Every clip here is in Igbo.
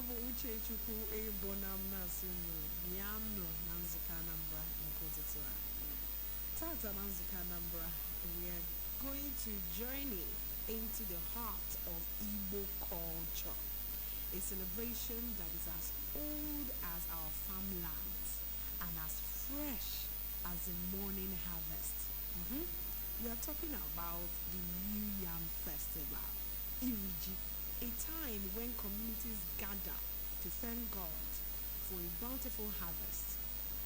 Bụ Uchechukwu Ebona m na-asị unu bịanụ na nzukọ Anambra nke ụtụtụ a. Tata na nzukọ Anambra, we are going to journey into the heart of Igbo culture, a celebration that is as old as our farmlands and as fresh as the morning harvest. We are talking about the New Yam Festival, Iriji, a time when communities gather to thank God for a bountiful harvest,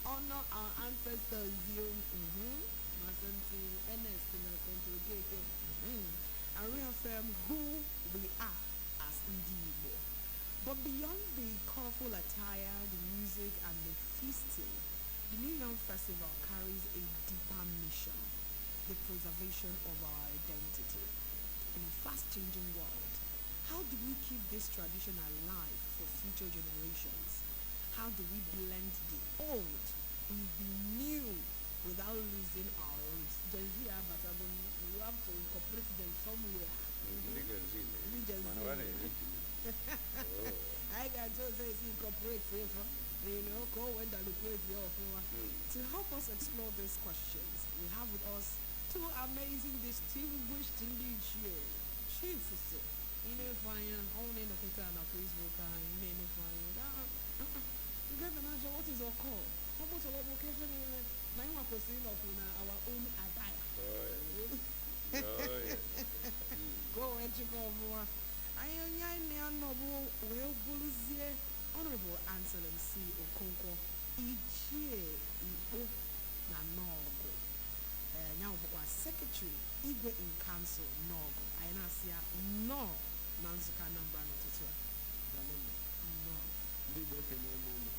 honor our ancestors, you, Ernest na St. Okeke, and reaffirm who we are as Ndi Igbo. But beyond the colorful attire, the music, and the feasting, the New Yam Festival carries a deeper mission: the preservation of our identity. In a fast changing world, how do we keep this tradition alive for future generations? How do we blend the old with the new without losing our roots? Gen Z abatago, we have to incorporate them somewhere. Ndị Gen Z Ndị Gen Z. mana ọ na-eri ji. Oh. Anyị ga-achọ otu esi incorporate ife, ka o wee dalụkwa ya ọfụma. To help us explore these questions, we have with us two amazing distinguished ndị ichie chiefs. Ị na-efu anya ọnwụ na-ịnọkịta na Facebook anyị na-enefu anya. Ah, ah, ah. Nke bụ na-ajọ, what is ọkọ ọkpụtọrọkpụ ka efe na-eme na anyị nwa kwesịrị ịnọkwu na our own attire. Oh, yeah. Oh, yeah. Ka o wee chịkọ ọfụma anyị onye anyị na-anọ bụ wee bụrụzie Honorable Anselm C. Okonkwo, Ichie Ikpo na Nọgụ, ee, ya bụkwa Secretary Igwe in Council Nọgụ. Anyị na-asị ya nnọọ na nzukọ Anambra n'ụtụtụ a. Nnọọ. Ndị Igbo, ekene m unu.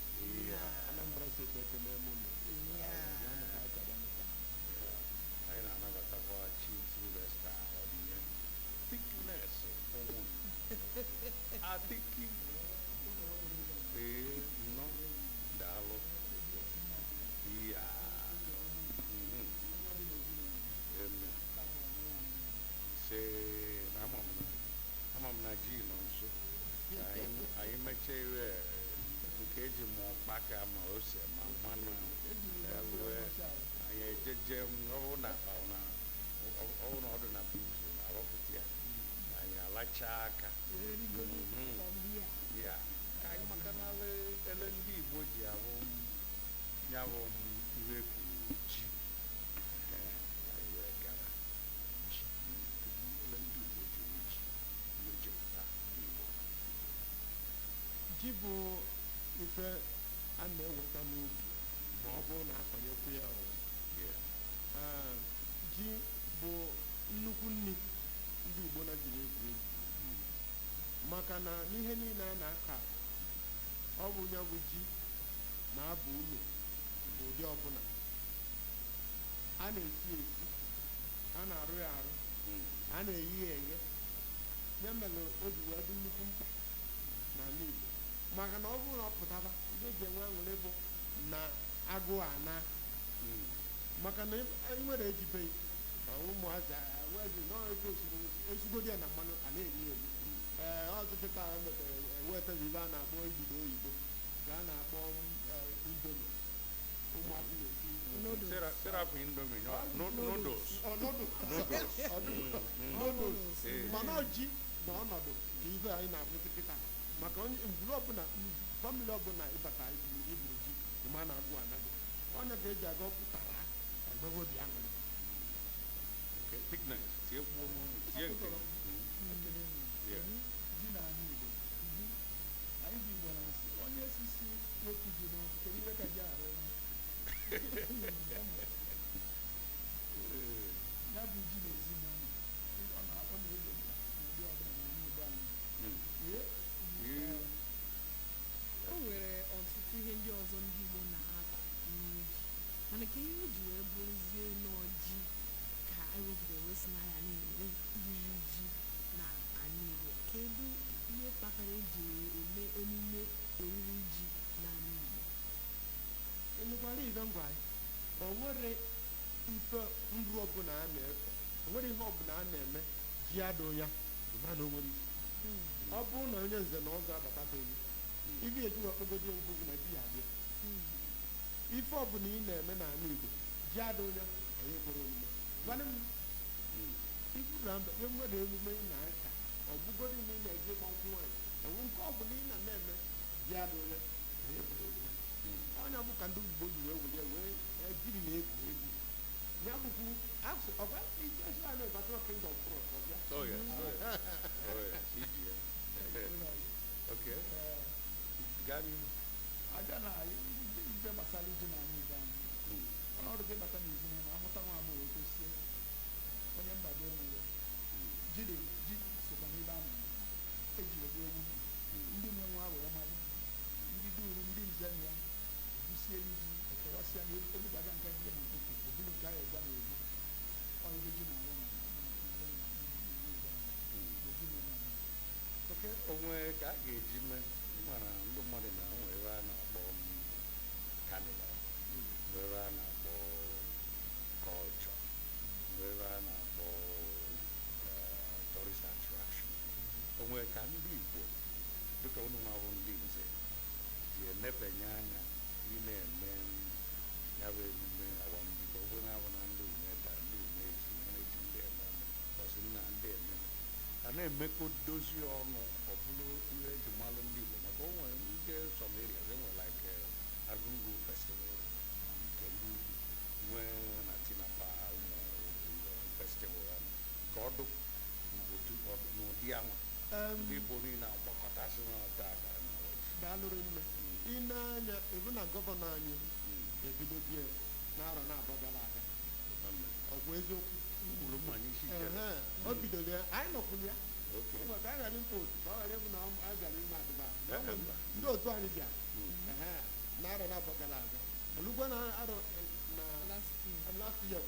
Anambra Steeti, ekene m unu. Bịanụ ka anyị kaba nụ. Anyị na-anabatakwa Chief Sylvester Ọdịnye Thickness ụmụ adịkị. Ee, nnọọ, daalụ. Ya. Amen. Se na ama m na ji nọ nso. Ka anyị mechaa ihe nke eji ma ụkpaka ma ose ma mmanụ ewe anyị ejeje m, ọ bụrụ na akpa na ọ bụrụ na ọ dị na boot na arọpụta ya anyị alachaa aka. Erigodi from here. Ya ka anyị maka na ele ndị Igbo ji ahụ m ya bụ m ihe kwuru ji. Ehe, anyị wee gara ji. Kedu ele ndị Igbo ji eri ji, ihe jupụta n'Igbo? Ji bụ ife a na-eweta n'ubi ma ọ bụrụ na akọnyekwu ya o. Ji bụ nnukwu nri ndị Igbo na-jiri egwu egwu maka na n'ihe niile a na-akọ akọ, ọ bụ ya bụ ji na-aba ume n'ụdị ọbụla a na-esi esi, a na-arụ ya arụ, a na-eyi ya eghe. Ya mere o ji wee dị nnukwu mkpa n'ala Igbo maka na ọ bụrụ na ọ pụtaba, ndị eji enwe aṅụrị bụ na agụụ ana maka na e nwere ejibeghị ụmụazị wezi nọọ etu esigodi ya na mmanụ a na-eri eri. Ee, ọzọ kịta emetere ewetaghị ibe a na-akpọ ibido oyibo ka a na-akpọ Indomie ụmụazị na-esi. Noodles. Serapụ Indomie, noodles. Ọ, noodles. Noodles. Ọ, noodles. Ee. Mana ọ ji na ọnọdụ ka ibe anyị na-afụtụ kịta maka onye ngwuru ọbụla, family ọbụla ịbata iburu ji, ịma na-agụ anago onye ka eji aga pụtara enweghị obi aṅụrị. Okay, thickness tie kwuo n'ọnụ, tie nke. Yeah. Ji n'ala Igbo, anyị bụ Igbo na-asị onye sisi wepụ ji n'ọkụ, kedu ife ka ji arụ ya? Ya bụ ji na ezinụlọ ọ na-egbo mkpa n'ụdị ọbụla n'ala Igbo anyị. Ee. O nwere ọtụtụ ihe ndị ọzọ ndị Igbo na-akọ n'ubi, mana ka ihe o ji wee bụrụzie nọọ ji ka ewepụtara wee sị na ya na-eme iri ji na ala Igbo, kedu ihe kpatara eji eme emume oriri ji n'ala Igbo? Ịnụkwara ibe ngwa anyị, o nwere ife ndụ ọbụla a na-efe, o nwere ihe ọbụla a na-eme ji adụ ya ịma na o nwere isi. Ọ bụrụ na onye nze na ọzọ abatabeghị. Ife eji wee kpọgodi ngwugwu na ji ya abịa. Ife ọbụla ị na-eme n'ala Igbo, ji adị onye onye kwere omume. Gwanụ m, ifu na mba enwere emume ị na-aka, ọ bụgodị na ị na-eje ịgba nkwụ nwaanyị, enwe nke ọbụla ị na na-eme, ji adị onye onye kwere omume. Onye bụ ka ndị Igbo ji wee were wee ejiri na-egwu egwu ya bụkwu asụ ọkwa iji esi a na-ebatara King of Cross ọbịa. Oh yes, oh yes, oh yes, iji ya. Okay, gaa n'ihu. Abịa na ife gbasara iji na anyị Igbo anyị, ọnọdụ ka ịbata n'ezinụlọ amụta nwa agbọghọ etosie, onye mgbado onwe ya ji dị, ji sokwa n'ibe a na-eme eji egbu ewu, ndị nwe nwa wee malụ ndị duru ndị nze na ya busie ji ekewasịa na ebubaga nke ndị na nkịtị ebulu nke ahụ egwa na ebu ọ ibe ji na-alụ na ezinụlọ anyị. Oke onwe ka a ga-eji mee mana ndị mmadụ na nwe ebe a na-akpọ carnival, nwe ebe a na-akpọ culture, nwe ebe a na-akpọ tourist attraction. Onwe ka ndị Igbo dịka unu nwa bụ ndị nze ji enebanye anya ị na-eme ya bụ emume awambido ọ bụrụ na abụ na ndị ume da ndị ume eji mere eji ndị eme ọnụ ọsị nna ndị eme a na-emekọ dozie ọnụ, ọ bụrụ ihe eji malụ ndị Igbo, maka o nwere ndị some areas enwere like Argungu festival na nke ndị ugwu nwee na Tinapa ụmụ festival ahụ ka ọdụ n'ụdị anwa ndị Igbo niile agbakọtasị n'ọta aka na ọjị. Daalụrụ nne. Ị na-anya ịbụ na gọvanọ anyị ebidogie n'arọ na-abụọ gara aga. Ọ bụ eziokwu. Mkpụrụ mmanya isi jere. Ehe, o bidoro ya, anyị nọkwuru ya. Okay. Mgbe ka anyị ghara ịpụ otu ka ọ ghara ịbụ na anyị bịara ime adịba. Eh, mba. Ndị otu anyị bịara. Ehe, n'arọ na-abụọ gara aga, olugbo na arọ na Last year. Last year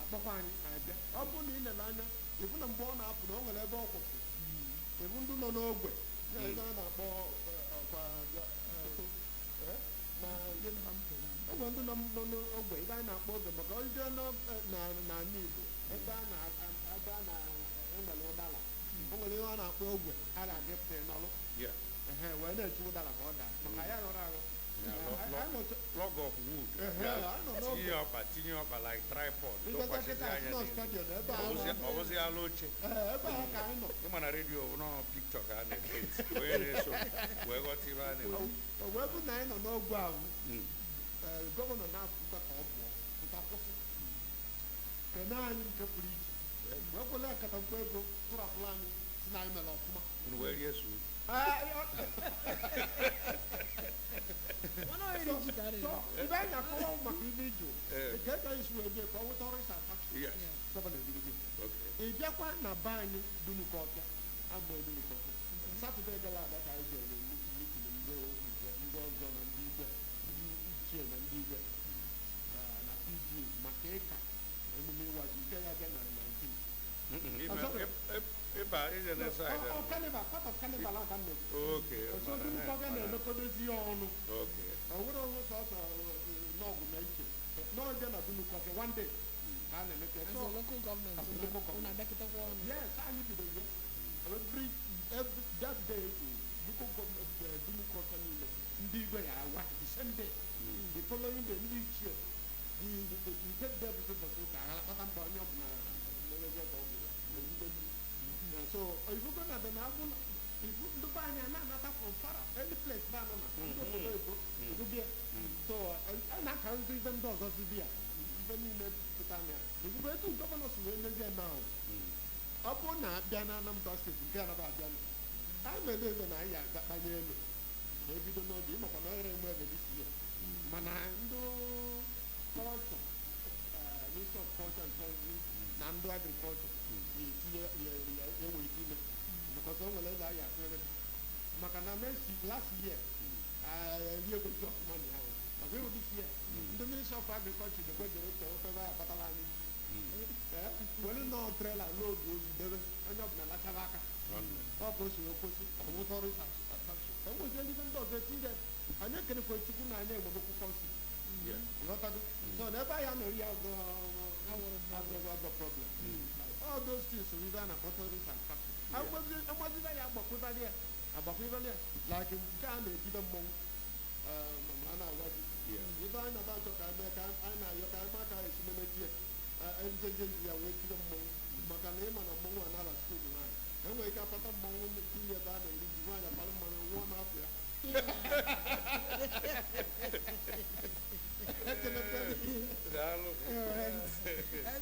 akpọkwa anyị abịa. Ọ bụrụ na ị lere anya ịbụ na mgbe ọ na-apụ na o nwere ebe ọ kwụsị, ịbụ ndị nọ n'ogbe ya ebe a na-akpọ ọkwa na Ndị nọ na mpe na o nwere ndị nọ n'ogbe ebe a na-akpọ ogbe, maka ije n'ala Igbo ebe a na ebe a na-enwere ụdara, o nwere ihe a na-akpọ ogbe a na-agịpụta n'ọlụ. Yeah. Ehe, wee na-eche ụdara ka ọ daa maka ya rọrọ arụ. Yeah, Anyị log of wood. Ehe, Yeah. I nọ n'ogbe. Tinye ọkpa like tripod. Ịbịakwa Dọkwasịzi kịta anya nọ n'elu. stadion ebe a. Ọ bụzi ala oche. Ee, ebe a ka anyị nọ. Ịma na redio bụ nọọ pikchọ ka a na-epent onye na-eso wee ghọta ibe a na-ekwu. O wee bụ na anyị nọ n'ogbe ahụ. Mm. Ee, gọvanọ na-apụta ka ọ pụọ pụta kwụsị kene anyị nke pụrụ iche wee kwele akatamkpo ego tụrapụrụ anyị si na anyị mere ọfụma. Unu wee rie su. Ee, Mana ọ iri ji ka a so na-eri. ibe anyị na-akọwa maka ibe ijụ Ee. nke ka anyị si wee bie ka ọ nweta ọrụ satisfaction. Yes. Gọvanọ ebidogo. Okay. Ị bịakwa na be anyị Dunukọfịa, abụ Dunukọfịa, Satọde gara aga ka anyị jere mitin ndị nze, ndị ọzọ na ndị igwe, ndị ichie na ndị igwe, na PG maka ịka emume ịwa ji nke ya bịa na 19. Mm-mm, ịba ije na side Ọ carnival, part of carnival aka m na-ekwu. Okay. Otu Dunukọfịa na-emekọdozi ya ọnụ. Okay. Ọ nwere onwe sọsọ n'ọgụ na iche n'ọbịa na Dunukọfịa one day ka a na-emekọ. As So, a local government, As a local government. unu abịakọtakwa ọnụ. Yes, anyị bidoro ya. Every that day, local government, the local niile, ndị igwe ya awa the same day. The following day, ndị ichie, the third day bụ ụbọchị ụka, agha kpata mkpa onye ọbụla na-emezi ka ọ bụ ya. Ndị ndu. Yeah, so ifugo na the na-abụ ifu ndị be anyị a na-anata from far any place ba nọ na ndị obodo oyibo ifugo ya. So a na-akarịzi ife ndị ọzọ si bịa ife niile pụta na ya. Ifugo etu gọvanọ si wee mezie na ahụ, ọ bụrụ na abịa na Anambra steeti nke anaba abịa na anyị mere eze na anyị agakpanye elu na ebido n'oge ịmakwa na ọghara enwe ebe dịsi ya, mana ndị kọlchọ, Ministry of Culture and Tourism na ndị agrikọlchọ na-etinye ya enwe ike ime because o nwere ebe anyị atụnyere maka na Messi last year eri ego ji ọfụma na ya maka ịhụ this year ndị Ministry of Agriculture degwe jere ofe ebe anyị akpatara anyị ji were nọọ trela n'oge ozu debe onye ọbụla lachara aka. Ọ ka o si wee kwụsị ọwụta ọrụ attraction enweziela ife ndị ọzọ etinye. Anyị ekenekwa Chukwu na anyị enwebe kọnsi ghọtago, so na ebe anyị anọrọ ya agụ problem. All those things bụ ife a na-akpọ tourist attraction. Agbaziba ya agbakwụbara ya Agbakwa ibele ya like nke a na-etibe mmọnwụ, ma a na-agwa gị ife anyị na-aba achọ ka anyị mee ka anyị na-ayọ ka anyị ma ka anyị esi memetie njenje nji ya wee tibe mmọnwụ, maka na ịma na mmọnwụ a na-ala skuul nwaanyị enwere ike akpata mmọnwụ tinye ebe a na-eri ji, nwaanyị akpara mmanya nwụọ n'afọ ya. Ekelekwe m. Daalụ. Alright.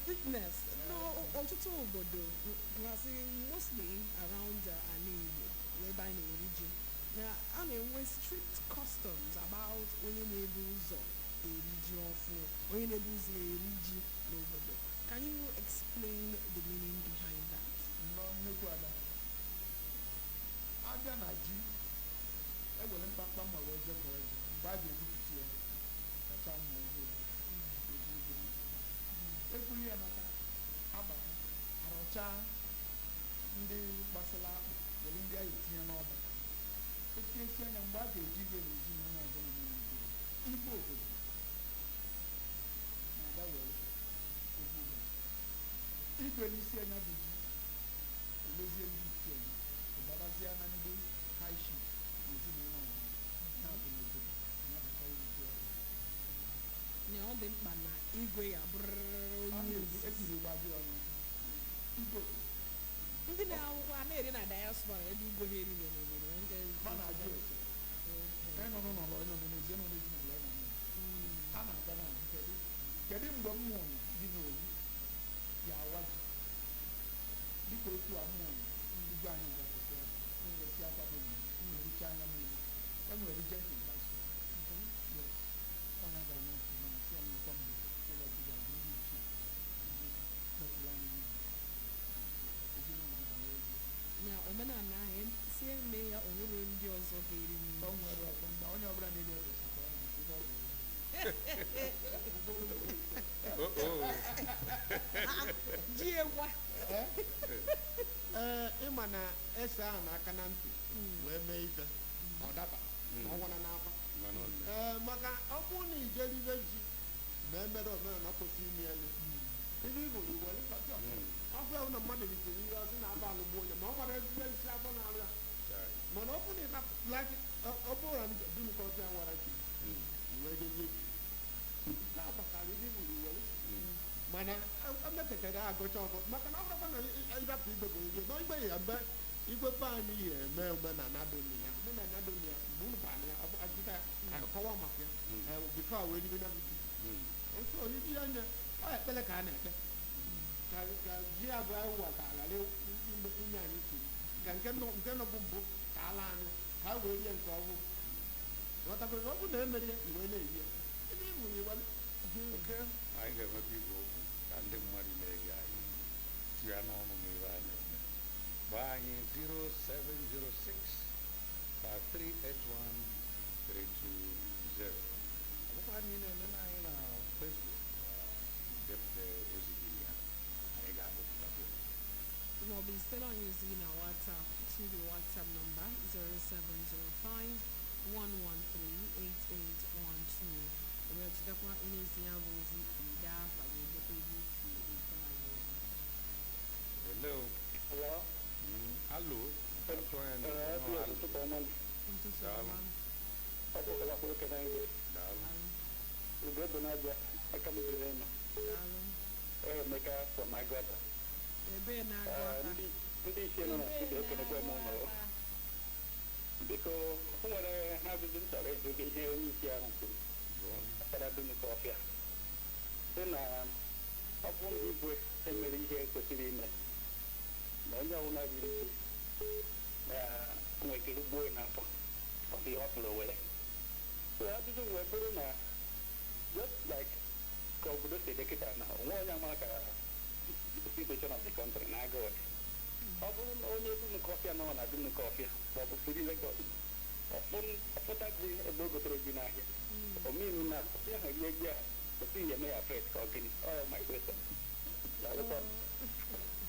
Fitness. No, ọtụtụ obodo gasị, mostly around ala Igbo ebe anyị na-eri ji, na a na-enwe strict customs about onye na-ebu ụzọ eri ji ọfụ, onye na-ebu ụzọ eri ji n'obodo. Can you explain the meaning behind that? Nnọọ, nnekwu ada. Abịa na ji, ewere mkpamkpa mma wee jekọọ ji. Mgbe a ga-egwupụta ya kacha mma ọhụrụ, ebu ibu ebuli ya maka agbata arụchaa ndị gbasara akpụ, were ndị ahụ etinye n'ọba, etinyesi anya. Mgbe a ga-eji ihe n'ezinụlọ ọbụla nọ n'obodo, igwe obodo na-aga were oge ụbọchị igwe n'isi anya bụ ji, elezie ndị ichie ya, ụbabazie na ndị high chief n'ezinụlọ ọbụla na-abụ n'obodo anabata iri ji ọbụla. Na ọ dị mkpa na igwe ya bụrụrịrị A onye na-ekwu izizi. etiri ụgba dị ọnụ igwe. Ndị na-akwụkwọ a na-eri na diaspora ebe igwe ha erighị n'obodo ma na-ajụ ese ịnọ n'ụlọ, ịnọ n'ezi, ịnọ n'ezinụlọ, ịnọ n'ụlọ. A na-aga na kedu kedu mgbe m mụrụ dị n'owu ya awa ji, dịka otu a m mụrụ igwe anyị agapụsị aka esi aka dị na ericha anya mmiri. E nwere regent in council. Yes, onye ga na ntị na nsị anyị kwa mgbe ụlọ ji ga-abụ ndị ichie ndị kpọpụrụ anyị niile ezinụlọ abalị ezi. Na omenala ahụ si eme ya, o nwere ndị ọzọ ga-eri nri? O nwere ọzọ mgbe onye ọbụla na-eri ekpesa ka ọ na-esi ebe ọ bụ ya. Oh, oh. Ji egwa. Ee, ịma na ese ahụ na-aka na ntị wee mee ife ọ daba ma ọ nwana n'akwa. Mana ọ na- Ee, maka ọ bụrụ na ijeribe ji ma emere omenala kwesịrị ime elu ibe igbo iwere ọkụ ahụ na mmadụ ritere ihe ọsị na-aba alụgbu onye ma ọ gbara ezigbo nsị afọ na-arụ ya. Chai. Mana ọ bụrụ na ịrapụ like ọ bụrụ na dunukọ ọbịa wara ji wee dozie ji na-agbakara ibe igbo iwere, mana emekọtara agụcha ọfọ, maka na ọ bụrụkwa na ịrapụ igbe bụ igwe na igbe ya mgbe igwe be anyị ya eme omenala dị ya, omenala dị ya mgbe unu bara ya ọ bụ ajụta ya akọwa maka ya bifo a wee ribe na bibi otu oriri anya ọ ekpere ka a na-ekpe ka ka ji abụọ ụwa ka ghara inye anyị nsogbu, ka nke nọ nke nọ bụ mbụ ka ala anyị ka a wee rie nke ọhụụ. Ghọtago ọ bụ na emere ya iwe na-eri ya ebe ị mụrụ iwe. Oke anyị ga-enweta igwe okwu ka ndị mmadụ na-ege anyị tinye n'ọnụ n'ihe a na-eme. Gbaa anyị 0706 5381 320. Ọ bụkwa anyị na-elele anyị na Facebook, depụta ozi gị ya, anyị ga-agụpụtakwa ya. Maọbụ zitere anyị ozi na WhatsApp to the WhatsApp number 0705 113 8812. Wee chetakwa ị na-ezi ya bụ ozi ide afa gị, edekwa ebe isi ezitere anyị ozi. Hello. Hello. Alo. Atụ anya na Ee, ọ alo. ụtụtụ ọma. Ụtụtụ Daalụ. ọma. Ọ bụ ụlọ ekele gị. Daalụ. Daalụ. Ugo bụ n'abịa, aka m ziri enu. Daalụ. Emeka from Agụata. Ebee na-agụ Ee, aka? ndị ichie nọ na studio, ekelekwe m ụlọ. Aka. Biko, o nwere ajụjụ m chọrọ ịjụ gị. Ihe onye isi ahụ kwuru Jụọ. gbasara Dunukọ ọfịa, sị na ọ bụrụ na igwe emere ihe kwesịrị ime na onye ọbụla riri ji na nwekere gbuo ya n'afọ, ọ bụ ihe ọ pụrụ were. So ajụjụ m wee bụrụ na just like ka obodo si dị kịta na onwe onye amara ka situation of the country na agụụ dị, ọ bụrụ na onye Dunukọfịa nọ na Dunukọfịa ma ọ bụ siri Legọs ọfụta ji ebe o gotere ji n'ahịa, omenu na ya ahụ rie ji ahụ otu ihe eme ya fret ka ọ gịnị? Ọ ya my question. Daalụkwa.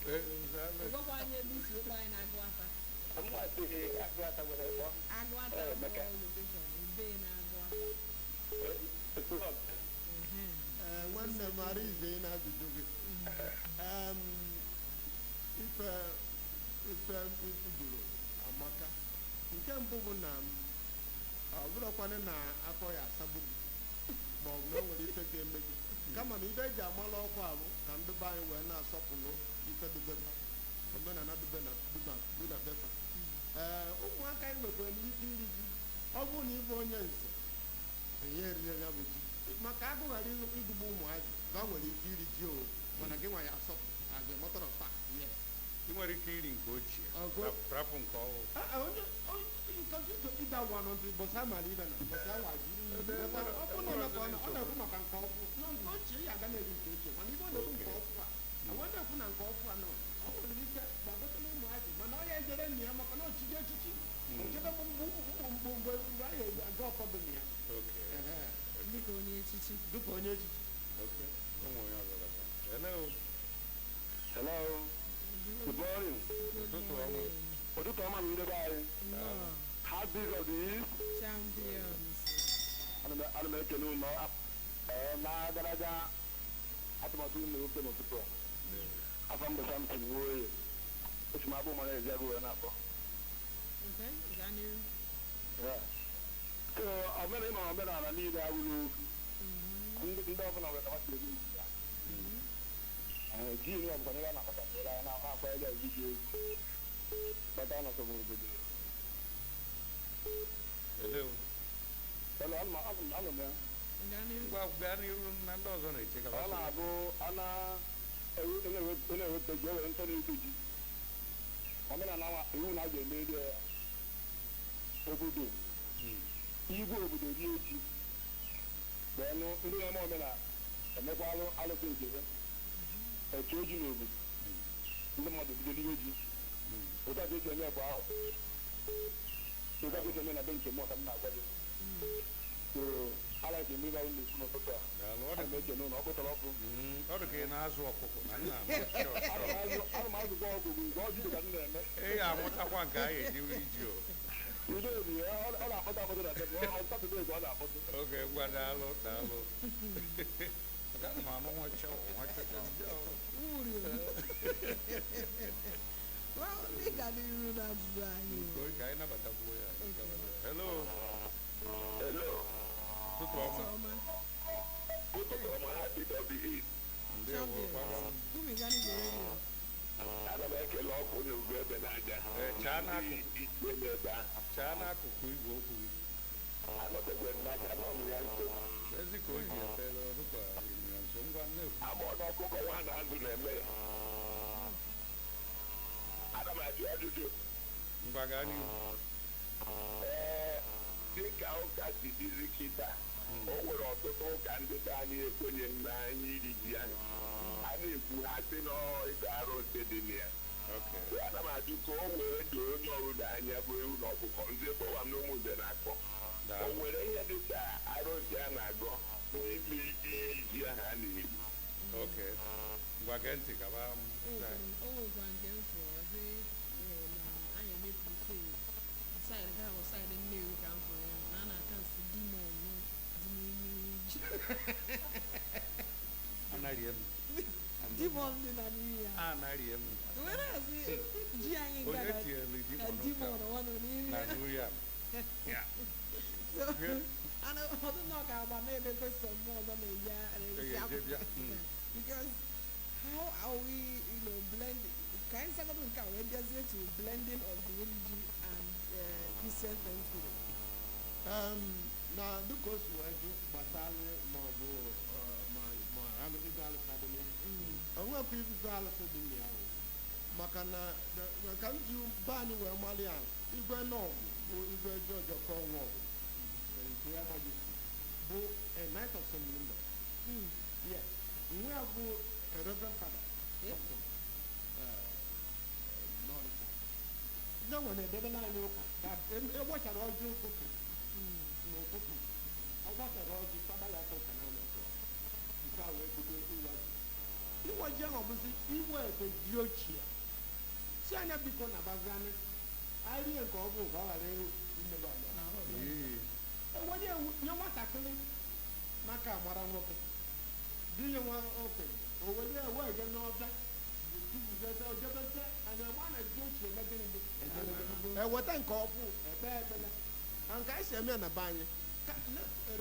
Ee, daalụ. Gwakwa anyị ebe isi ụkpọ anyị na-agụ aka. Mụ asịghị agụ ata were kpọọ. Agụ aka. Ee, Emeka. Bụ location ebee na-agụ aka? Plọg. Ehe. Ee, nwanne m, ara ize ị na-ajụjụ gị. Ife ife jụrụ amaka. Nke mbụ bụ na ọ bụrụkwanụ na afọ ya asagbu gị ma ọ bụ na o nwere ife ga-eme gị, kama na ife eji amala ọkwa ahụ ka ndị be anyị wee na-asọpụrụ ife dubeba omenala dube na du na befa. Ee, ụmụaka anyị nwekwara n'ike iri ji. Ọ bụrụ na ịbụ onye nze, enye eriri ya bụ ji maka agụ ghara ịgụgbu ụmụazị, ba nwere ike iri ji o, mana gị nwa ya asọpụ as a matter of fact, yes. Ị nwere ike iri nke ochie, Ọgụ- rapụ nke ọhụụ. Ah, ah, onye you continue to eat that one until bọsa amala ibe na bọsa awa ji. Maka ọ bụ na ọ na- ọ na-ekwu maka nke ọfụ na nke ochie, ya aga na-eri nke ochie, mana ibe ọ na-ekwu nke ọfụ a, ọ na-ekwu na nke ọfụ a nọ, ọ nwere ike gbagotela ụmụazị, mana ọ ya ejere nna ya maka na ọchịchị echichi ochebe mgbu mgbu mgbe mgbe anyị aga ọfọdụ na ya. Okay. Ehe. Dịka onye echichi. Dịka onye echichi. Okay. Ụmụ onye ọzọ bata. Hello. Hello, good morning. Good Ụtụtụ ọma. morning. Ụtụtụ ọma m, ndị be anyị. Nnọọ. Heartbeat of the East. Champions. Ana m ekele unu na agaraga atụmatụ unu oke n'ụtụtụ a. Afọ mbụ Samson Nwoye. Esi m akpụ mara ezi agụ wee na-akpọ. Okay, gaa n'iru. Yeah. So, omenala ịma omenala niile abụghị okwu. Ndị ọbụla nwere ka ha si eri nri ya. Ee, ji nri ọbụla ebe a na-akpachapụrụ anya na-akwanyere ya ji egwu. Kpata ọnọdụ n'obodo. Hello. Hello, anụ m ya. Gaa n'iru. Ngwa, gaa n'iru na ndị ọzọ na-eche ka Ọ ha soro. na-abụ a na-eweta ji, ewere ntọ na-eto ji omenala nwa iwu na a ga-emeri ya obodo. Igwe obodo rie ji benụ, ndị na-eme omenala emekwa alụ alụsị nke ha etu ji n'obodo, ndị mmadụ bido riwe ji. Otu a ka esi eme bụ ahụ, otu a ka esi eme na be nke mụ ka m na-agwa gị. So ala ka eme ebe ahụ na-ekwu n'ụtụtụ a. Daalụ. Ọ Ana dị m ekene ụlọ ọkpụtara ọkụ. Ọ dị ka ị na-azụ ọkụkọ na nna m. Chọọ, chọọ. Ana m azụkwa ọkụ gị nke ọjị ka m na-eme. Ị ga-amụtakwa nke anyị eji ri ji o. Udo dị ya, ọ na-akpọta akpọta na tebụl, ọ Satọde ka ọ na-akpọta. Oge, ngwa, daalụ, daalụ. Maka ana m anụ nwa chọọ, nwa chọọ, chọọ. Uri. Well, dịka n'iru na ajụjụ anyị. Nke ka anyị nabatakwuo ya. Hello. Hello. Ụtụtụ ọma. Ụtụtụ ọma. Ụtụtụ ọma, Heartbeat of the East. Ndewo. Champions. Gbagam. Umi gaa n'igwe redio. Ana m ekele ọkụ na ugo ebe n'aja. Ee, chaa n'akụkụ. Ikpe n'ebe ahụ. Chaa n'akụkụ igwe okwu gị. Anọtekwe m n'aka n'ọnụ ya nso. Ezi ka o ji efere ọdụkwa ịnyịnya nso, ngwa, na-ekwu. Ama ọ na ọkụkọ nwa na azụ na-eme ya. Ana m ajụ ajụjụ. Ngwa, gaa n'ihu. Ee, dịka ụka si dịzi kịta, o nwere ọtụtụ ụka ndị be anyị ekwenye na anyị iri ji ahụ. A na-ekwu ha sị na ọ ịga arụsị dị na ya. Okay. Ana m ajụ ka o were doo onye ọbụla anya bụ ewu na ọkụkọ ndị kpọwa m n'ụmụ na-akpọ. O Daalụ. nwere ihe dị ka arụsị a na-agọ n'ime iri ji ahụ a na-eri? Okay. Ngwa, gee ntị ka ba m. O nwekwa nke m fụrụ sị na a na-eme crusade side ka bụ side Nnewi ka m fụrụ ya na a na-aka nsị demon dị n'ime ji. Anaghị m. Demon dị na n'ime ya. Anaghị m. Were asị ji anyị Onye gara tinyere ka demon demon ụka ọ nọ n'ime na ya. New Yam. Ya. So, and ọdụ nọ ka agba na-ebe question m ọzọ na-eji na-esi Eje bịa. Because how are we, blend ka anyị zagodo nke a wee bịazie to blending of the religion and Christian Thanksgiving? Na dịka o si wee jụ gbasara ma ọ bụ ma ịgụ alụsị adị na ya, o nwekwa ịgụ alụsị dị na ya o. Maka na ka m ji be anyị wee malị ya, igwe nọọgụ bụ igwe George Okonwo nke ya majesty bụ a knight of St. Linda. Yes, nwe ya bụ a reverend father, doctor, n'Ọnịcha. Ndị nwe na-edebere anyị ụka ka e gbachara ọjị ụtụtụ n'ụtụtụ, ọ gbachara ọjị fada ya aka ụka n'ụlọ ụka nke a wee bido ịwa ji. Ịwa ji ahụ bụzi iwe ete ji ochie si anya biko na bazianị arie nke ọ bụ ka ọ ghara imebe ala. Ee. Enwenye ewu nye nwatakịrị n'aka amara nwoke dinye nwa okenye o were ewe eje n'ọbịa. Ojebeze anyị ama na ji ochie eme gịnị dị eweta nke ọfụ ekpe ekpele na nke anyị si eme ya na be anyị ka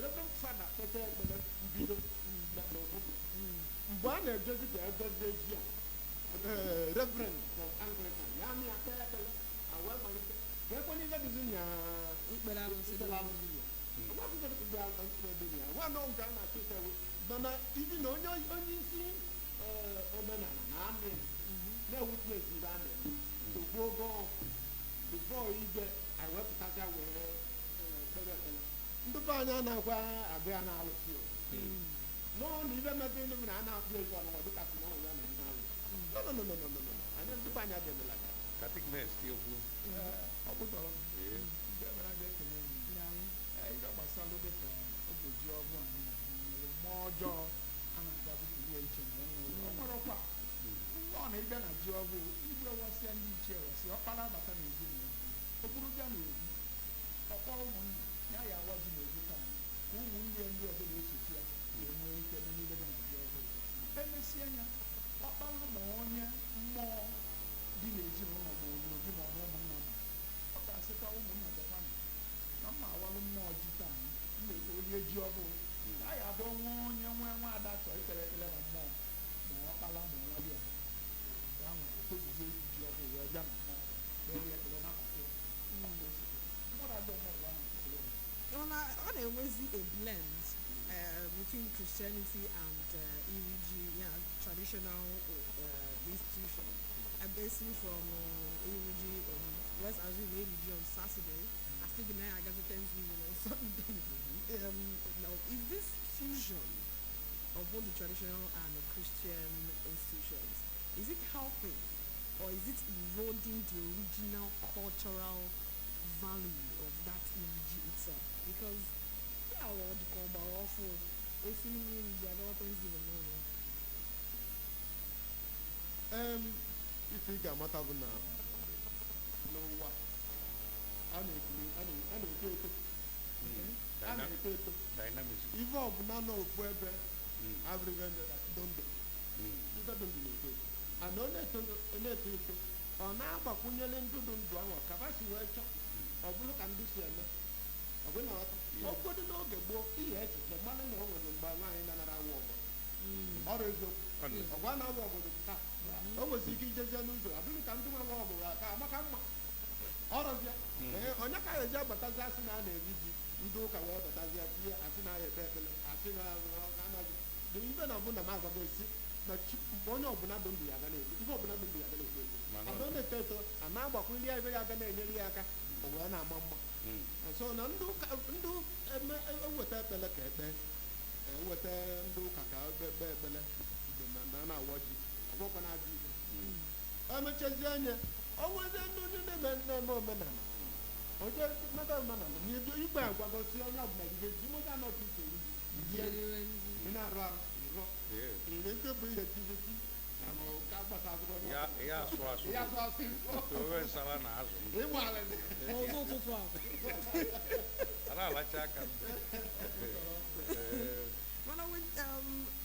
Reverend Fada kpete ekpele mbido n'ụtụtụ mgbe a na-edozi ka edozie ji a, Reverend from Anglican ya amị ya kpee ekpele a wee malite ka ekwe n'ihe dịzi nya Ikpere arụsị dị ikpere arụsị ya. Ọgbakọ dị arụsị dị ya. Nwa nọ nke a na-achọ ịta ewu. Mana ibi na onye isi omenala na amị na-ewitness ibe a na-eme togbuo ogo ọkụ before igwe anyị wepụtasịa wee kpere ekpere. Ndị be anyị anakwa abịa na alụsị o. Nọọ na ibe mebe ndị bụ na a na-akpụ ego ọnụnwa dịka sị na ọ ya na-eme alụsị. No, no, no, no, no, no, no. Anyị ndị be anyị adịghị like that. Katikmes ekwu. Ọ pụtara Ee. ndị ebere abịa ekele m. Daalụ. Ife gbasara dịka oge ji ọgwụ anyị na-enwere mmụọ ọjọọ a na-aga bupụrụ ya iche na enwere ọ nwerekwa ọ na ịbịa na ji ọgwụ igwe wasịa ndị ichie wasịa ọkpara abata n'ezinụlọ o buru bịa n'obi ọkpọ ụmụnna ya ya awa ji n'obi taa ka ụmụnne ya ndị ọzọ na-esochi ya wee nwee ike mee n'ihe dị na ji ọgwụ. Emesịa ya ọkpara ma onye mmụọ dị n'ezinụlọ ma ọ n'obi ma ọ na ụmụnna ma ọ ga-asịkwa ụmụnna bịakwanụ na mma awalụ mmụọ ji taa m na-ekwu onye ji ọbụ a ya abụ nwa onye nwe nwa ada chọọ ikpere ekpere na mmụọ ma ọ kpala ma nwa dị ya mgbe ahụ o tozuzie ji ọbụ wee bịa na mmụọ kpere ya ekpere nabata ya. Ọ bụ ozugbo. Mmadụ adọ mmụọ ahụ ekpere ya. Mana ọ na-enwezi a blend between Christianity and Iriji, yeah, traditional institution. And basically from Iriji, let's assume Iriji on Saturday, I think now I got the Thanksgiving on Sunday. Now, is this fusion of both the traditional and the Christian institutions, is it helping or is it eroding the original cultural value of that Iriji itself? Because yeah, well, the ọgbara ọfụ esi n'ime Iriji agawa Thanksgiving n'ụlọ. Ife ị ga-amata bụ na n'ụwa a na-ekiri a na-eto eto a na-eto eto Dynamism. ife ọbụla nọ ofu ebe abụrịghị ndụ ndụ ife dị ndụ na-eto eto ana ọ na-eto ọ na-eto eto ọ na-agbakwunyere ndụ dị ndụ ahụ ka ba si wee chọọ ọ bụrụ ka ndụ si eme ọ bụ na ọghọta ogodo n'oge gboo ihe echiche mmanụ na o nwere mgbe nwaanyị nanara awụ ọbụla ọrụ eziokwu Ọ na- ọgwa na-awụ obodo taa o nwesịrị ike ijezie n'ụzọ abụghị ka ndị nwe nwe ọbụla ka amaka mma ọrụzịa ee onye ka eji abatazi asị na a na-eri ji ndị ụka wee batazie tinye asị na ya ekpe ekpele asị na anaghị dị ibe na mbụ na m agwago esi na chi mgbe onye ọbụla dị ndụ ya ga na-eto ife ọbụla dị ndụ ya ga na-eto eto Mana ada ọ na-eto eto a na-agbakwuli ya ebe ya ga na-enyere ya aka o wee na-ama mma so na ndị ụka ndị eme eweta ekpele ka ekpe eweta ndị ụka ka ekpe ekpe ekpele mgbe na na na-awa ji ọgbọkwa na-ajụ ibe emechazie anya o nwezie ndị ndị na-eme na-eme omenala onye mebe omenala na igbe agwagosi onye ọbụla gide ji nwoke anọghị iche eri ji rie ị na-arụ arụ ịrụọ ire nke bụ ihe tizeti na ma ka gbasa azụrụ onye Ya ọbụla. ya asụ asụ. Ya asụ asụ ịsụọ. Ofe nsala na azụ. Ịgba ala N'ụzọ ụtụtụ a. A na-alacha aka m. Ee, Mana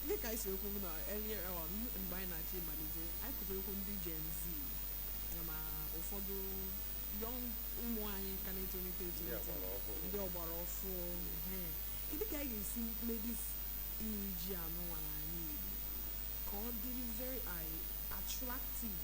dịka anyị si ekwu na earlier on mgbe anyị na-achọ ịmalite anyị kwutere okwu ndị Gen Z na ma ụfọdụ young ụmụ anyị ka na-etolite ndị etolite ọgbara ọhụrụ. ndị ọgbara ọfụ ehe. Kedu ka anyị ga-esi mee this iri ji anụnwa n'ala Igbo ka ọ dịrị very attractive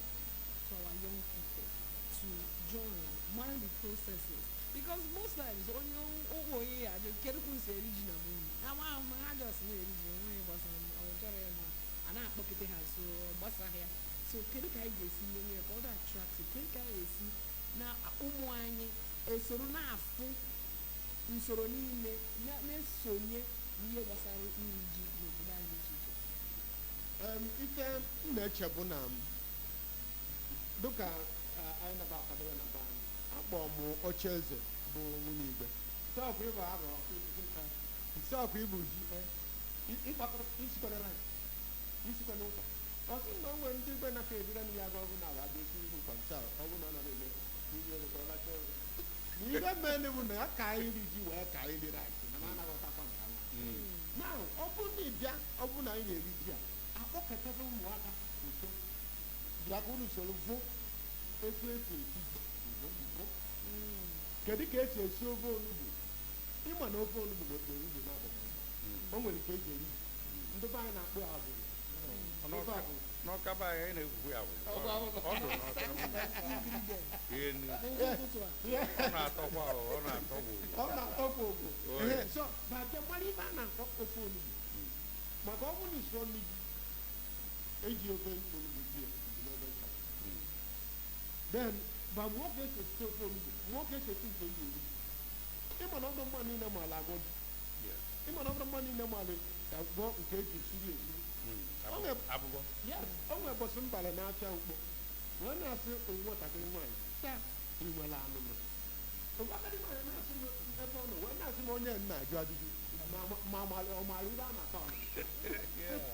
to our young people to join mara the processes, because most times onye ụmụ onye ya ajụ kedu ka unu si eri ji na be unu ama ama ha just na-eri ji onwe gbasara m, ọ chọrọ ya ma a na-akpọkịta ha so ọ gbasaghị ya. So kedu ka anyị ga-esi menye ya ka ọ dị attractive? Kedu ka anyị ga-esi na ụmụ anyị esoro na-afụ usoro niile na-esonye n'ihe gbasara iri ji n'obodo anyị dị iche iche? Ife m na-eche bụ na m, dịka anyị naba akwadobe na be anyị akpọ m oche eze bụ nwunye igwe sọpụ ịbụ arụ sọpụ ịbụ ji isikwere rice isikwere ụkwa ọ sị na o nwere ndị igwe na-aka ebire m ya ga ọbụ na abịa esi ihu ụkwa ncha ọ bụ na ọ nara eme ihe na ihe mere bụ na ya ka anyị ri ji wee ka anyị ri rice mana anaghọtakwa nke ahụ. Now, ọ bụrụ na ị bịa ọ bụrụ na anyị na-eri ji a akpọkọtara ụmụaka nso Bịa ka unu soro vụ etu esi esi ji mbụ. Kedu ka esi esi ofe onugbu? Ịma na ofe onugbu nwere onugbu na-abụghị o nwere nke eji eri ji. Ndị be anyị na-akpọ ya abụrụ. Ofe abụrụ. N'ọka be anyị, anyị na-egwukwu ya abụrụ. Ọ bụ abụrụ. Ọ dụ n'ọka. Best ingredient. Ihe nri. N'ụtụtụ a. Ọ na-atọkwa o, ọ na-atọkwa Ọ na-atọkwa ogbo. Oyi. Ehe, so ma bịa mara ife a na-akpọ ofe onugbu, maka ọ bụrụ na isoro nri ji eji ofe onugbu sie ji n'ebe ncha. Then ma mụọ ka esi esi ofe onugbu, mụọ ka esi esi nke eji eri. Ịma na ọdụ mma niile maala agwọ ji. Ịma na ọdụ mma niile maala agwọ nke eji esiri esiri. Ọ Abụbọ. Yes, o nwere ụbọchị m bara n'afịa Ukpo wee na-asị nwatakịrị nwaanyị, "Taa ị nwere anụnụ?" Nwatakịrị nwaanyị na-asị m ebe ọ nọ wee na-asị m, onye m na-ajụ ajụjụ ma ọ maara ibe a na-akọ anụnụ.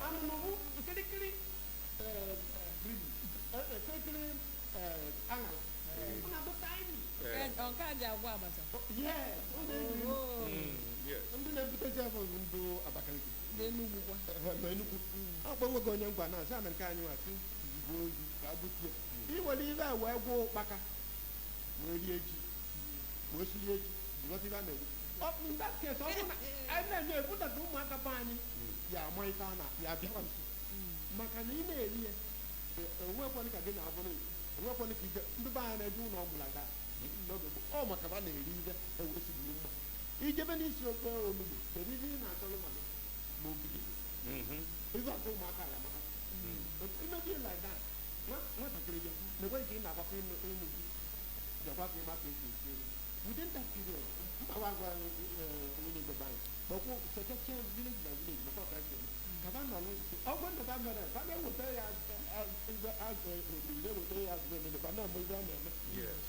Anụnụ bụ nkirikiri kirikiri aṅara. Ọ na-abụ tiny. Ọ nke a ji agwọ abacha. Yes, ọ na-ebi. Oh, Yes. Ndị na-ebutezi afọ bụ ndị Abakaliki. dị Enugwu kwa. Ma Enugwu akpọnwego onye ngwa na-asị na nke anyị nwasị zigbo ozi ka a butie iwere ibe a wee gwụọ ụkpaka wee rie ji wee sirie ji. Ghọta ibe a na-ekwu? In that case, ọ bụrụ na anyị na-enye ebudata ụmụaka be anyị ya ama ife a na ya bịakwa nso, maka na ị na-eri ya onwekwanị ka gị na-abụrụ onwekwanị ka ije. Ndị be anyị na-eje ụlọ ọgwụ like that n'oge gboo, ọ maka na a na-eri ibe ewesiburu mma ijebe n'isi ofe onugbu. Kedu ife ị na-achọrọ maka ma ogige ife ọkụ ụmụaka ya maka imebi like that? Nwatakịrị bịa na-ekwe ka ị na-agbakọ ịnụ ịnụ gị bịakwa ka ịma ka esi esi nri within that period. Mkpawa agwa nwunye gọba anyị kpọkwụ checheche village by village maka ọka esi eme ka ba nọ n'isi ọgwụ ndụ ba mere ba na-eweta ya ibe azụ oriri, na-eweta ya azụ emere ba na-eme ibe a na-eme. Yes.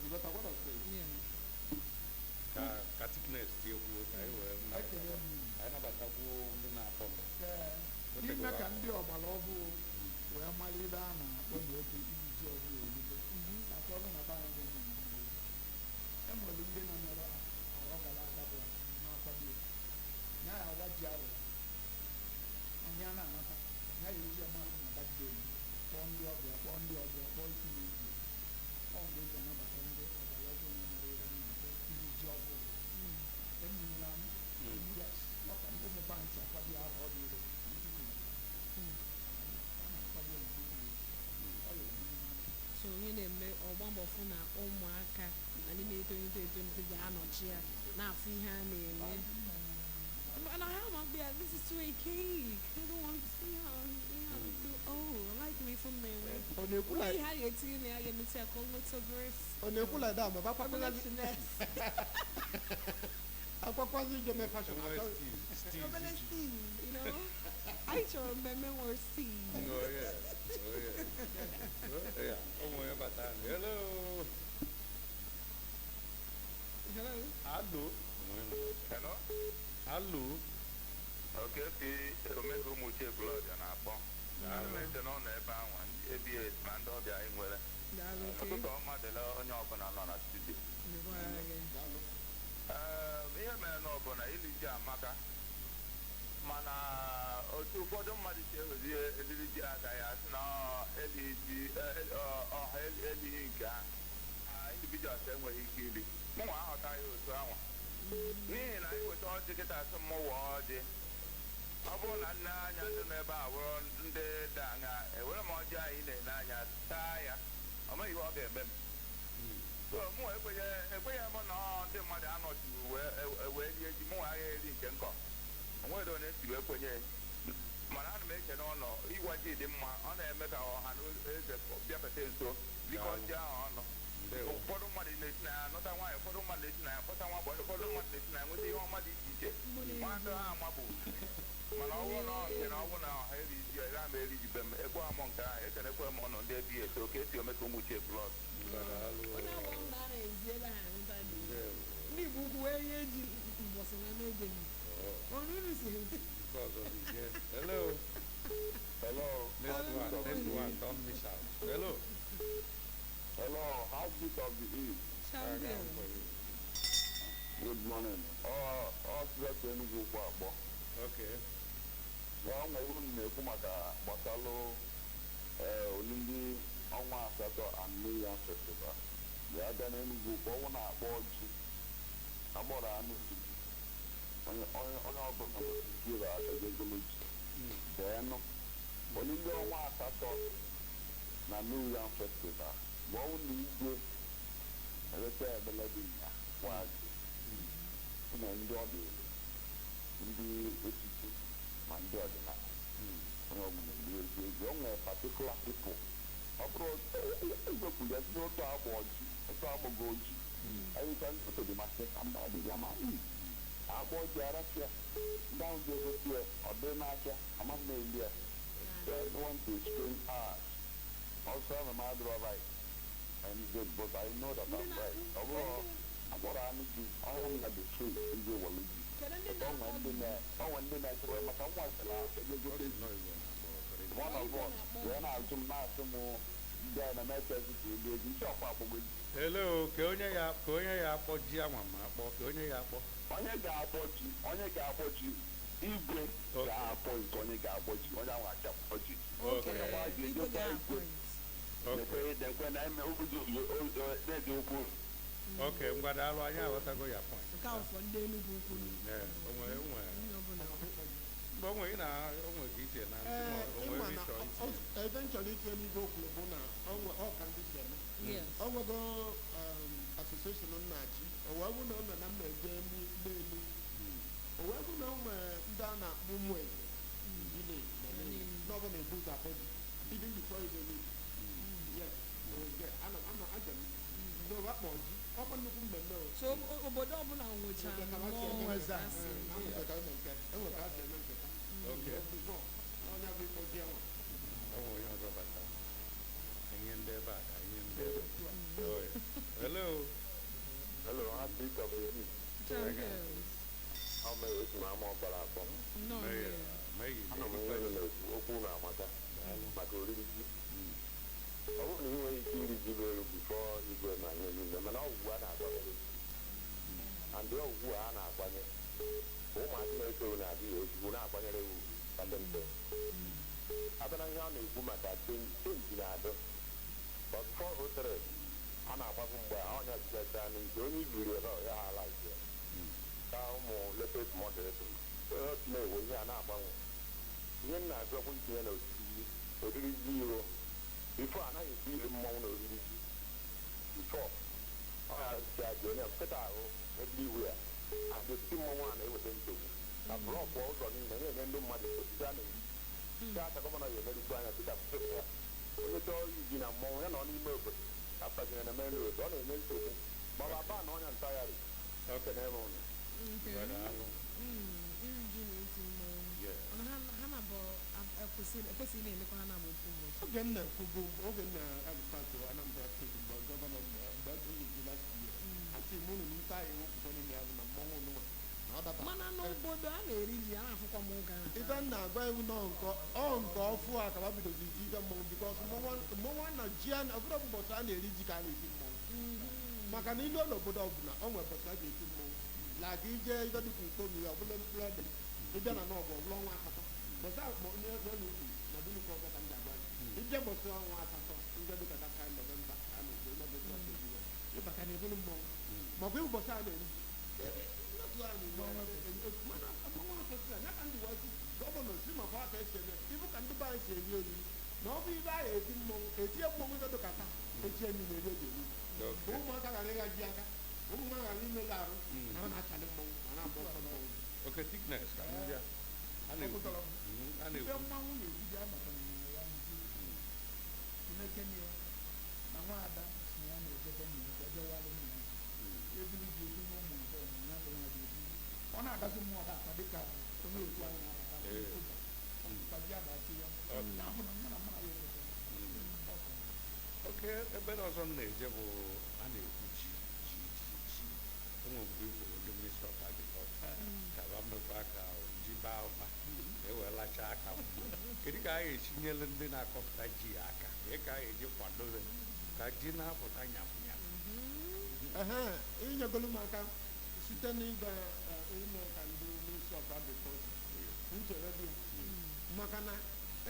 You got what I'm saying? Yeah. Ka thickness tie kwuo ka anyị wee Ekele m. anyị nabatakwuo ndị na-akpọ mbọ. Ee, ime ka ndị ọgbara ọhụụ wee mara ibe a na-akpọ na oge iri ji ọhụụ elugo maka ọrụ na be anyị dị mma na mbụ. E nwere ndị nọ n'ọrụ arọ gara aga bụ na-akwado ya ya ya awa ji arọ onye a na-anata ya ya eji amasị na bagide elu kpọọ ndị ọbịa, kpọọ ndị ọbịa, kpọọ isi na izi ọ mgbe eji anabata ndị ọgbara ọhụụ na-amara ebe a na-akpọ iri ji ọhụụ. Enyere m. Yes, ọ ka ndị ụmụ bank si akwado ya arọ dị ire. A na-akwado ya mgbe niile. Ọ ya eme mmadụ. So onye na-eme ọgba mbọ fụ na ụmụaka na ndị na-etolite etolite ga-anọchi ya na-afụ ihe a na-eme. And I have my yeah, this is too archaic. I don't want to see how too old. I like me from there. Ọ na-ekwu Why like how you see me? I get me to call me to very ọ na-ekwu like that ma obele bakwakwazị finesse. akwakwazi ije mee fashion Enwee achọ steez Obele ji. steez, you know? I chọrọ mmemme nwere steez. Oh yeah. Oh yeah. Oh yeah. Ụmụ ya bata nụ. Hello. Hello? Hello. Hello? Hello. Okay, si Omega Ụmụchi Ekwulọbịa na-akpọ. Ana m eche na ọ nọ ebe ahụ, ABS ma ndị ọbịa anyị nwere. Daalụ, okay. Ụtụtụ ọma dịla onye ọbụla nọ na studio. Dịkwara gị. Ee, ihe mere na ọbụla ili ji amaka, mana otu ụfọdụ mmadụ si ewezi eliri ji aka ya sị na ọ elighị ji ọha elighị nke ha. Ah, individuals enweghị ike iri. Mụnwa aghọtaghị otu anwa, n'ihi na iweta ọjị kịta asị m wụọ ọjị, ọ bụrụ na nne anya ndị nọ ebe a wụrụ ndị dị anya, ewere m ọjị anyị na-ele anya taa ya, ọ maghị ihe ọ ga-eme m. So mụ ekwenyeghị m na ọ ndị mmadụ anọchighị wee rie ji. Mụnwa agaghị eri nke nkọ onwere onye si wee kwenye, mana ana m eche na ụlọ ịwa ji dị mma. Ọ na-eme ka ọha na eze bịafete nso bikọ ji ahụ ọnụ. Ndewo. Ụfọdụ mmadụ na-esi na ya anọta nwaanyị, ụfọdụ mmadụ na-esi na ya kpọta nwa agbọghọ, ụfọdụ mmadụ na-esi na ya nweta ihe ọma dị iche iche. Nwa ha amabụ, mana ọ bụrụ na ọ nke na ọ bụrụ na ọha eri ji ya ama eri ji be m ekwe amụ nke ahụ. Ekenekwe m ọnụ ndị ebi eto ka esi ome ka ụmụ chie blọd. Daalụ. Onye agwa m na a na-ezi ebe ha anụta dị. Ndewo. Ndị Igbo ukwu wee ihe ji mbọsị na n'oge m. Oh, Ọnụ unu si nke ọzọ dị ike. Hello. Hello. Next one. Next one. Don't miss out. Hello. Hello, heartbeat of the East. Champion. Good morning. Ọ sịrị Enugu ukwu akpọ. Okay. Ọ nwere unu na-ekwu maka gbasalụ Ee, olili ọnwa asatọ and New Yam Festival ya abịa n'Enugu ka ọnwụ na-akpọ ji agbọrọ anụ ji onye onye ọbụla nwere ike ire aka egolo ji deenụ olili ọnwa asatọ na New Yam Festival bụ ọnwụ na igwe eleta ebele dị ya waji na ndị ọ dị ndị echichi ma ndị ọdịnala onye ọbụla eri ezi ezi o nwere particular people ọ bụrụ ezekwuru ya site otu agba ọjị otu agbọghọ oji ayịcha otu dị masị ka mba dị ya ma agba ọjị arapịa ndị ahụ ga-egosi ya ọ dị n'aka ama m na-eli ya. They want to explain us. Also, I'm a matter of right and good, but I know that I'm right. Ọ bụrụ akpọrọ anụ ji ọhụrụ na the street igwe wọlụ ji. Kedu ndị Ọ nwere ndị na- ọ nwere ndị na-echekwa maka nwa sịrị Ọ egote sị nọ igwe na-akpọ ọkọrọ. one of us wee na-ajụ m na-asị m ndị a na mechezi ka elu ego isi ọkwa agbọgo ji. Hello, ka onye ya akpọ ji anwa ma akpọ ka onye ya akpọ. Onye ga-akpọ ji, onye ga-akpọ ji, igwe Okay. ga-akpọ nke onye ga-akpọ ji, onye ahụ achakpọ ji. Okay. Igwe ga-appoint. Okay. Nekwe nekwe na eme obodo na-ede okwu. Okay, ngwa daalụ, anyị aghọtago ya point. Nke a fọ ndị Enugu ukwu. Yeah, o nwere Onye ọbụla. mgbe o nwere ị na o nwere ka iche na ntị ma Ee, o nwere ịma ebe na ịchọ itinye. ebe m chọrọ itinye n'ibe okwu bụ na ọ ka ndị si eme. Yes. O nwego association m na-achị, o wee bụ na ọ nọ na mma eje n'elu, o wee bụ na o nwere ndị a na-akpọ ụmụ eze village na Nnewi, na ọ bụ na-ebu ụzọ akpọ ji even before you leave. Yes, o was there. Ana aja m n'ụwa akpọ ji, ọ bụ nnukwu mmemme o. So obodo ọbụla nwechara Enwere ka ha si eme mmụọ nke ha ha. si eme. Enwere ka ha si eme nke enwere ka ha si eme nke ha. Okay. Before, onye bụ ịkpọ ji enwe. O nwere onye ọzọ bata. Anyị ndị ebe a ka anyị ndị ebe a. Oh, yeah. Hello. Hello, happy coffee. Champions. Ọ mere otu na ama ọkpara akpọ. Nọ May here. May Ana m enwe na-ekwu okwu na-amata maka oriri ji. Ọ bụrụ na ị nweghị ike iri ji bụ elu before igwe ma nye niile, mana ọgwụgwụ a na-akwanyere ji. And ọgwụgwụ a na-akwanye, ụmụazị na-eto na-adị ya ozugbo na-akwanyere ya ugwu kpata mpe. Abịa ihe a na-ekwu maka chenji na-adị. But 403 a na-agbapụ mgbe a ọnya jichacha n'ike onye ibiri ebe ọ ya ha ala ike. Ka ụmụ latest model na-ewe ihe a na-agbanwe. Ihe m na-achọkwa itinye na oriri oriri ji iro bifo anaghị esi iri mmọnwụ na oriri ji bifo ọ ya si aja onye nkịta ahụ ebe iwu ya aja osisi mmọnwụ a na-eweta nsogbu na blọkụ ụzọ niile na-enye ndị mmadụ osisi a na-eri nke aka gọvanọ ya emerikwu anya sita ya onye chọọ iji na mmọnwụ ya nọ n'ime obodo apazina na main road ọ na-enye nsogbu ma ọ bụ aba na ọnya ntagharị Okay. ekene m ụnụ. Okay. Ngwa daalụ. Iri ji na eti mmọnwụ. Yeah. Mana ha na-abụ ekwesịghị na-emekwa ha na-abụ ofu ụbọchị. Oge m na-ekwubu, oge m na-alụtatụ Anambra Steeti mgbe gọvanọ mgbe onye ji last year, asị m unu n'ife anyị wepụkwa n'ime ya bụ na mmọnwụ nụnwa na ọ daba. Mana n'obodo a na-eri ji, a na-afụkwa m ụga. Ife m na-agwa iwu nọ nke ọ nke ọfụ a ka ba bidozi iti ife mmọnwụ bikos mmọnwụ a na ji a ọbụrụ ụbọchị a na-eri ji ka a na-eti mmọnwụ, maka na ilu n'obodo ọbụla o nwere ụbọchị a ga-eti mmọnwụ laka ije ife dịka ukomi ọbụla mkpụrụ ede ịbịa na nọọbụ ọbụla ọnwa asatọ bọsa n'ụlọ ukwu na dunukọ ọbịa ka m ga-agwa gị ịbịa bọsị ọnwa asatọ ndị dịka that kind November ka a na-ekwu ebe bụ otu afọ ịbata na ebulu mmọnwụ makwa ụbọchị a na-eri ji. Gọvanọ si maka aka esi eme ibu ka ndị be anyị si eri oriri na ọ bụ ibe anyị eti mmọnwụ etinye mmọnwụ ife dịka taa echie niile eri eji eri Okay. ka ụmụaka ghara ịgha ji aka, ụmụ nwaanyị ghara imega arụ ha na-achalị mmọnwụ ma na-agba ọsọ mmọnwụ. Okay, thickness ka m bịa. A na-ekwu. Ọkụtọrọ m. A Ife na-ekwu. mmanwụ na-ebuje abata na ya nju Chineke nye na nwaada si ya na-ejebe nna ya ejewalụ nna ya ebili ji ebi na ụmụ abụọ na ya bụ nwa ebi ọ na-agazi mmụọ ga-ata dịka onye otu anyị na-abata Ee. ụzọ ọkpụkpa ji abati ya Okay. ya bụ na mụ na mụ na ya ekwetara. Ọ kọrọ. Oke ebe ọzọ m na-eje bụ a na-ekwu ji ji ji ji o nwere mgbe i kwuru ndị Ministry of Agriculture ka ba mekwa ka ji baa ụba ka e wee lachaa aka mgbe kedu ka a ga-esi nyere ndị na-akọpụta ji aka ka ka a ga-eji kwadobe ka ji na-apụta nyafụ nyafụ? Ehe, inyegolu m aka site n'ịga ime ka ndị Ministry of Agriculture nchere dị maka na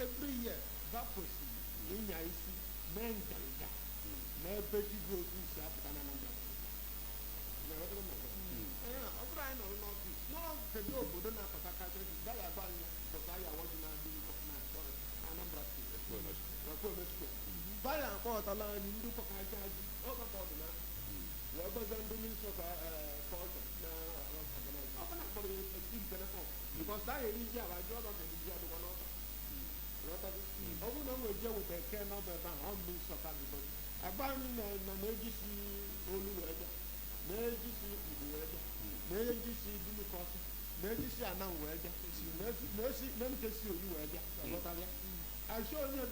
every year va kwesịrị Ịnya isi mee nganga n'ebe ji dị otu si apụta na Anambra. Na-aghọta m ọzọ? Ee, ọ bụrụ anyị nọrọ n'ọfịs nọọ, kedu obodo na-akpata ji gaghị agba anyị bụta anyị awa ji na-adị nkọ na, sorry, Anambra Steeti. Ekwueme Square. Baya akpọghọtala anyị ndị ụkọkacha ji ọkọta ọ dị na wee gbazie ndị ministry of culture na organize ọ bụla kpọrọ ya eti because that eri ji ala ji ọdọ kedu ji adịkwa n'ọka. Ghọtago? Ọ bụrụ na o nwere ji eweta eke n'ọba ebe ahụ, ọ ministry of agriculture agba anyị na na na-eji si olu wee bịa, na-eji si igbo wee bịa, na-eji si dunukọsị, na-eji si anam wee bịa, na-esi na nke si oyi wee bịa. Ghọtara ya? Àṣọ onye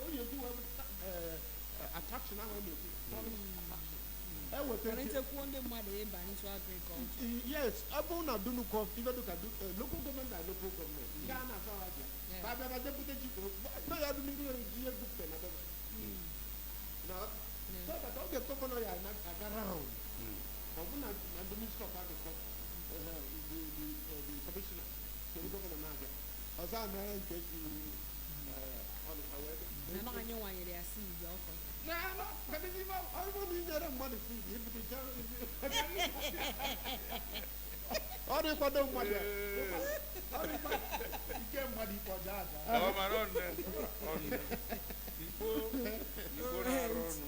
onye ji wee attraction ahụ a na-ekwu, tourist attraction eweta. Kwalitekwuo ndị mmadụ ịba into agriculture. Yes, ọ bụrụ na dunukọ ife dịka local government na local government nke a na-asọ ha bịa ba bịa ba jebute ji na ya dị n'ihu ji egwupụta na bebe na so that oge gọvanọ ya aga round, ọ bụ na na ndị minister of agriculture, the commissioner kedu gọvanọ na-abịa ọzọ a mere nke si Ọnịcha wee bịa. Na nọ anyị nwanyere ya seed ọkọ. Na na kedu ife ọ bụrụ na i nyere mmadụ seed ibute ọ dị kwado mmadụ a. Ọ dị kwado Ike mmadụ ikpe ọja aja. Ọ mara ọnne ọnne ikpo ikpo na-arụ ọnụ.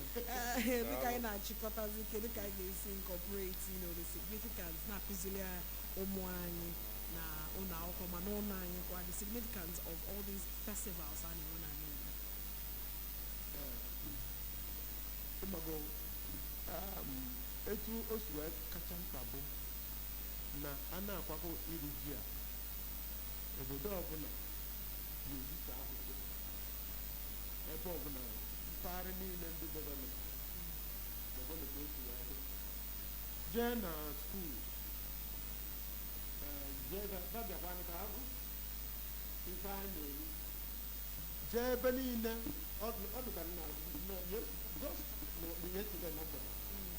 Dịka anyị na-achịkọtazi, kedu ka anyị ga-esi incorporate the significance na-akụziri ụmụ anyị na ụlọ akwụkwọ ma n'ụlọ anyị kwa, the significance of all these festivals a na-enwe n'ala Igbo? Ịgbago etu o si wee kacha mkpa bụ na a na-akwakọ iri ji a, obodo ọbụla ga-ezisa akwụkwọ ebe ọbụla, mpaghara niile, ndị gọvanọ gọvanọ ka o si wee dị, jee na school, jee babịakwanụ ka abụ ife a na-eri, jee ebe niile ọ dịka na just yesterday na mgbede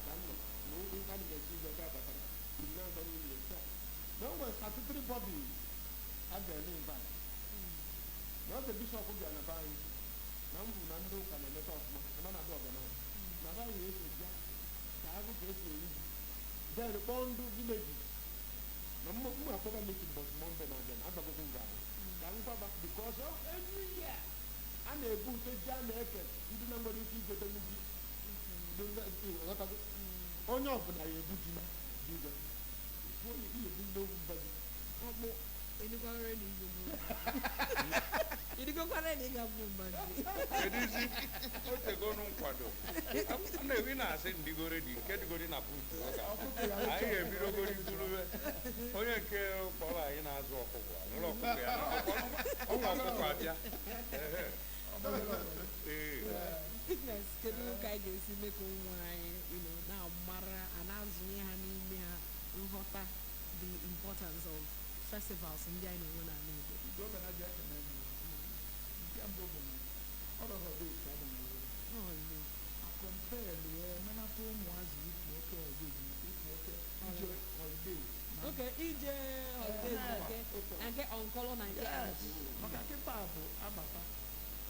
ka m nọ na ụka na esi ụzọ ebe abatara na-aba n'ụlọ ya taa na o nwere statutory bodies a ga-eme invite na oge bishọp bịa na be anyị na mbụ na ndị ụka na-emeta ọfụma na na-adị ọganaiz na be anyị esi bịa ka agụ ka esi eri ji, then kpọọ ndị villages na mma akpọga meeting bọs Monday na-abịa na abagogo nga ahụ ka m gwaba because of every year a na-ebu ute ji a na-eke ndị na nwere ike igote ji. Ghọtago? Onye ọbụla ya ebu ji na ji ụgwọ onye ihe ebu n'ogwu mba ji. Ọkpụ ịdịkwara na igwe bụ ịdịgokwara na ịga bụ mba ji. Kedụzi otegonu nkwado a na-ewi na-asị ndigoredi nke dịgori na putu anyị ga-ebidogori buruwe onye nke kpọrọ anyị na-azụ ọkụkọ nwere ọkụkọ ya na ọnwa ọkụkọ abịa. Ehe. Ee. Fitness, kedu ka anyị ga-esi mee ka ụmụ anyị na-amara a na-azụnye ha n'ime ha nghọta the importance of festivals ndị anyị na-enwe n'ala Igbo? Ndị ọbịa ji ekene m. Nke mbụ bụ na ọ rọrọ dị ka ọ Oh, Igbo. Akọmpelu ya menata ụmụazị ikwu oke holidays, ikwu oke ije holidays na Okay, ije holidays na nke ọnkọlọ na nke Yes, aunty. maka kịta bụ abata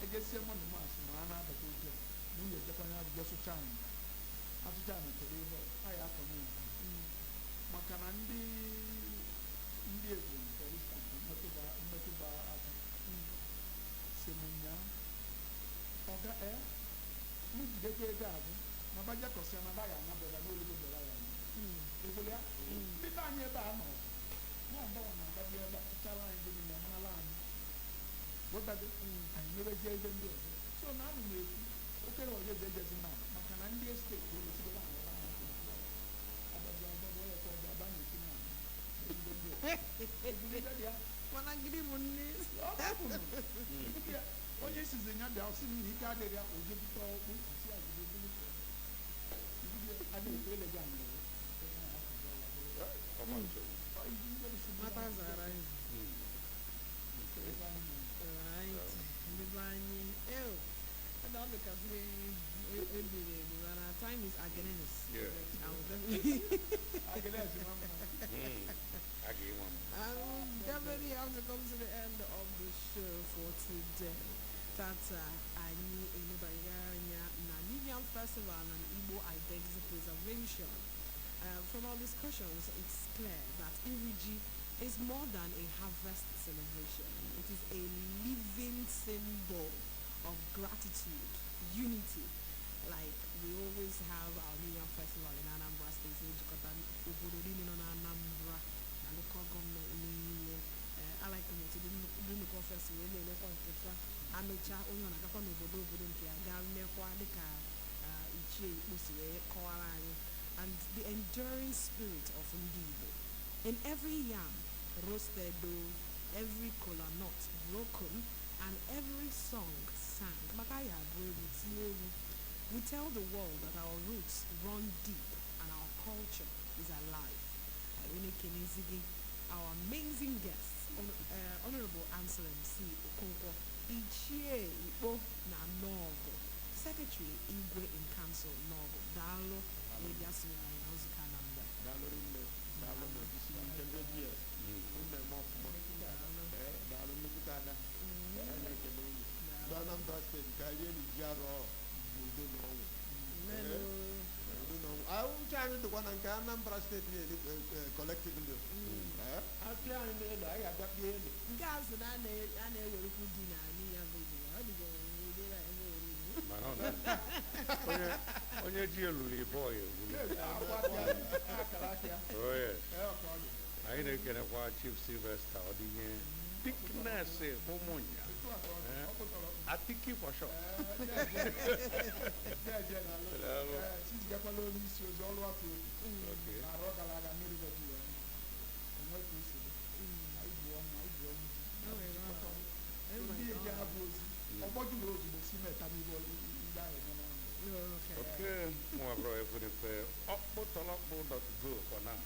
ejesie mmadụ masị ma a na-abata oge a na nwunye ejekwanye abụja sụcha anyị asụcha anyị kedu ebe ọ ya akọ na ya maka na ndị Ebonyi, for instance, mmetụba aka si m nyaa ọga e m jidekwa ego abụ na baja kọsịa na baya anabịa n'olego mgbe ya ana ekwele ya ndị be anyị ebe a nọ nwa mgbanwe na-abịa ebe a tụchara anyị ndị niile marala anyị ghọtago anyị nwerezie ebe ndị ọzọ so na ana m ekwu okere onye ji ejezi na maka na ndị esteti emesigoro anyị ebe ahụ abazi abazi ọya ka ọbịa aba na-esi na ndị ọzọ ebulite dị ya. Mana gịnị bụ nne? Ọ bụ nụ. Ebute ya. Onye isizi ya bịa sị m na ike adịghị ya o jebute ọkpụ si ya jide bulu ibute adịghị ekwe elego anyị. Ọma nsogbu. Mata zara anyị. Right. Ndị be anyị, ew, ebe ọ dịkasịrị ebiri ebi, mana time is against. Yeah. I will definitely Agnes nwa mma. A ga-enwe m. I will definitely have to come to the end of the show for today. Tata anyị elebanyere anya na New Yam Festival and Igbo Identity Preservation. From our discussions, it's clear that Iriji is more than a harvest celebration. It is a living symbol of gratitude, unity. Like we always have our New Yam Festival in Anambra State, na-ejikọta obodo niile nọ na Anambra na local gọọmenti niile. I like m otu ndị nnukwu festival wee na-emekwa nke fa amechaa onye ọ na-agakwa n'obodo obodo nke ya gaa mekwa dịka Ichie Ikpo si wee kọwara anyị, and the enduring spirit of ndị Igbo in every yam roasted dough, every kola nut broken, and every song sang, maka anyị agụ egwu tinye egwu, we tell the world that our roots run deep and our culture is alive. Anyị na-ekenezi gị, our amazing guests, Honorable Anselm C. Okonkwo, Ichie Ikpo na Nọgụ, Secretary Igwe in Council Nọgụ. Daalụ na ịbịa sonyere anyị na nzukọ Anambra. Daalụ rinne, daalụ na jisi ike ndị ji ya. Unu eme ọfụma. Ee, daalụ nnukwute ada. Ee, na-ekele unu. Ndị Anambra Steeti ka anyị rie ji arụ ọrụ n'udo na ọnwụ. Mmenụ. Udo na ọnwụ. Ah, uche anyị dịkwa na nke Anambra Steeti na-eri collectively. Ee, apịa anyị n'elu, anyị abịa elu. Nke a sị na a na-ewerekwu di na New Yam Festival. Ọ dịka ebe a ebe ewere di. Mana ọ onye ji elulu ịbọ ya egbulu. Akara aka ya. Oh, yes. Ee, ọ ka ọ dị. Anyị na-ekenekwa Chief Sylvester Ọdịnye, Thickness Ụmụnya. Etu a ka ọ dị. Ọ pụtara ọkụ. Atiki for short. Ee, chizigakwala onye isi ozi ọrụ afọ obi. Okay. Na arọ gara aga mmiri dọtụ ya enwe ka o si dị. Anyị bụ ọnụ, anyị bụ ọnụ ji. Oh my God. Oh my Ndị eji God. ha bụ ozi ọgbọ jụrụ ozugbo si meta n'ihu ndị ahụ eme n'ọnụ. Okay. Okay, mwa bro ekwunife ọkpụtọlọkpụ.go for now.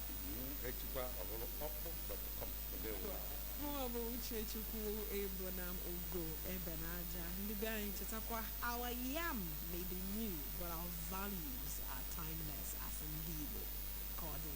Echikwa ọ bụrụ ọkpụ.com. Ndewo. Mụnwa bụ Uchechukwu Ebonam Ugo Ebe na Aja. Ndị be anyị, chetakwa, our yam may be new, but our values are timeless as ndị Igbo. Ka ọ dị.